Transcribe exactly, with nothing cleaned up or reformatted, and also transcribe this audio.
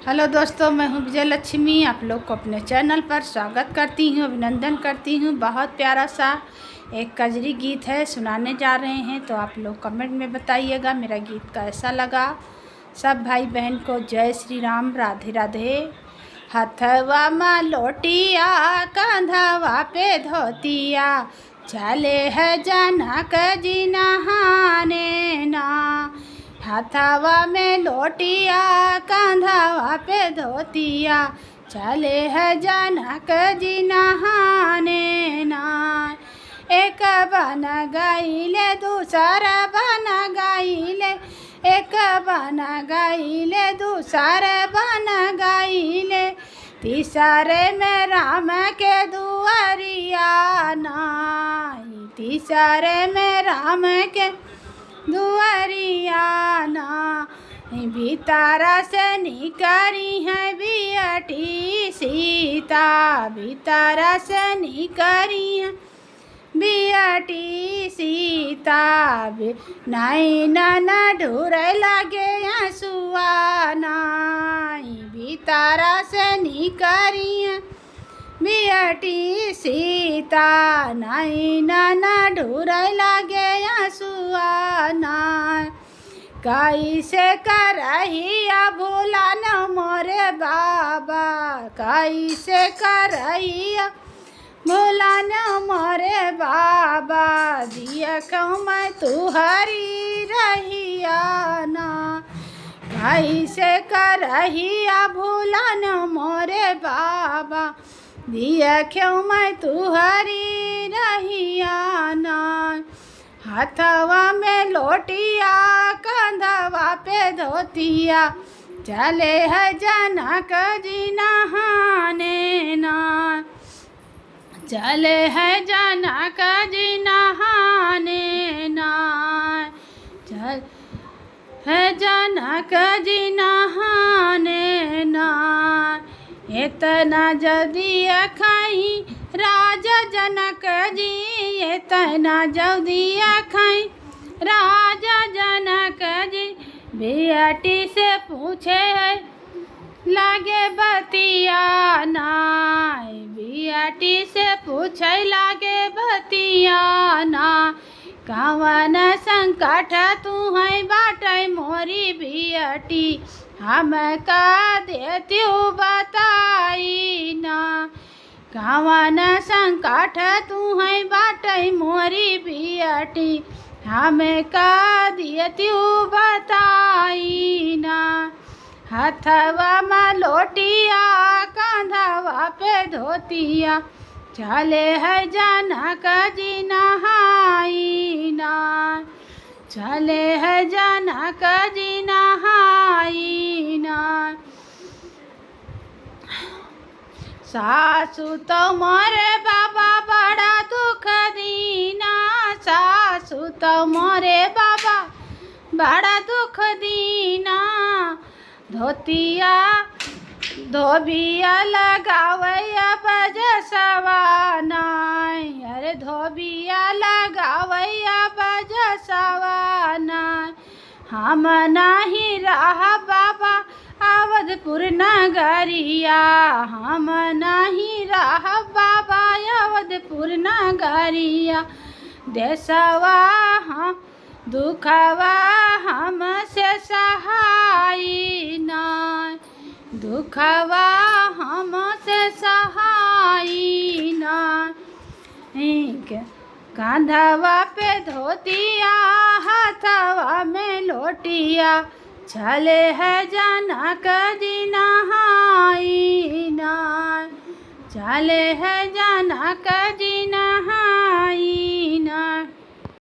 हेलो दोस्तों, मैं हूँ विजय लक्ष्मी। आप लोग को अपने चैनल पर स्वागत करती हूँ, अभिनंदन करती हूँ। बहुत प्यारा सा एक कजरी गीत है, सुनाने जा रहे हैं, तो आप लोग कमेंट में बताइएगा मेरा गीत कैसा लगा। सब भाई बहन को जय श्री राम, राधे राधे। हथवा मा लोटिया, कंधवा पे धोतिया, चले है जनक जी नहाने ना। हथवा में लोटिया, कंधवा पे धोतिया, चले है जनक जी नहाने ना। एक बन गईले, दूसर बन गईले, एक बन गईले, दूसर बन गईले, तीसरे में राम के दुआरिया ना, तीसरे में राम के दुआरिया ना। भीतर से निकरी है बियटी सीता, भीतर से निकरी है बियटी सीता। बि-, नैनन ढूरे लागे आंसुआ नाई, भीतर से निकरी है बियटी सीता। नैनन ढूरे लागे आंसुआ नाई, कैसे करहिया भूलन मोरे बाबा, कैसे करहिया भूलन मोरे बाबा, दिया क्यों मैं तुहरी रहिया ना। कैसे करहिया भूलन मोरे बाबा, दिया क्यों मैं तुहरी रहिया ना। हथवा में लोटिया, कंधवा पे धोतिया, चले है जनक जी नहाने ना। चले है जनक जी नहाने ना। चल है जनक जी नहाने ना। इतना जल्दी अखाई राजा जनक जी, इतना जल्दी अखाई राजा जनक जी। बियटी से पूछे है लागे बतिया ना, बियटी से पूछे लागे बतिया ना। कवन संकट तुहैं बाटै मोरी बियटी, हमका देतिउ बताई ना। कवन संकट तुहैं बाटै मोरी बियटी, हमका देतिउ बताई ना। हथवा मा लोटिया, कंधवा पे धोतिया, चले है जनक जी नहाई ना। चले है जनक जी नहाई ना। सासु तो मोरे बाबा बड़ा दुख दीना, सासु तो मोरे बाबा बड़ा दुख दीना। धोतिया धोबिया लगावैया बजसवा नाई, अरे धोबिया लगावैया बजसवा नाई। हम नाही रहब बाबा अवधपुर नगरिया, हम नाही रहब बाबा अवधपुर नगरिया। देसवा हम दुखवा हमसे सहाई ना, दुखवा हमसे सहाई ना। एक कांधवा पे धोतिया, हथवा में लोटिया, चले है जनक जी नहाई ना, चले है जनक जी नहाई ना।